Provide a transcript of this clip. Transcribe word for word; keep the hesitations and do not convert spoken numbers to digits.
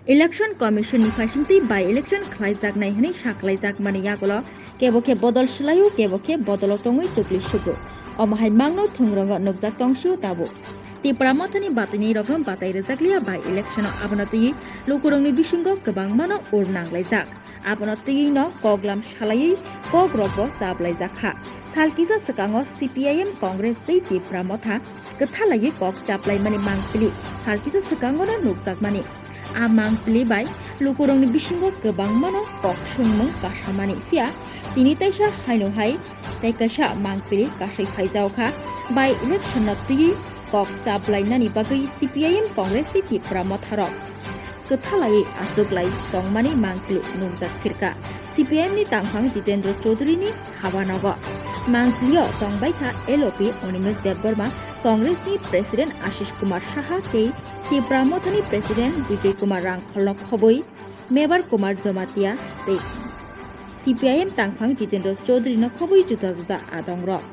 Election Commission ni phaisingtwi by-election khlaijaknai hwnwi sakhlaijakmani yagulo kebo khe bodol swlaio, kebo khe bodolo tongwi chukli sugo. Omo hai mangno thwngrongo nukjak tongsio tabuk. Tipra Mothani batwinai rokno batai rwjakliya by-election o, abono twiwi lukurokni bisingo kwbangmano ur nanglaijak. Abono twiwi no koklam salaiwi kok rokbo chaplaijak kha. Sal kisa swkango C P I M, Congress tei Tipra Motha kwthalaiwi kok chaplaimani mangpili sal kisa swkango no nukjakmani. A mangpili bai lukurokni bisingo kwbangmano kok swngmung kasamani, phiya tini taisa haino hai tei kaisa mangpili kasui phaijao kha. By-election no twiwi kok chaplainani bagwi C P I M, Congress tei Tipra Motharok kwthalaiwi achuklai tongmani mangpili nungjak phirkha. C P I M ni tangphang Jitendra Chaudhary ni habanogo mangpilio tongbaikha L O P Animesh Debbarma, Congress ni President Ashish Kumar Saha tei Tipra Mothani President Bijay Kumar Rangkholno khobwi Mebar Kumar Jamatia tei C P I M tangphang Jitendra Chaudhary no khobwi juda juda adongrok.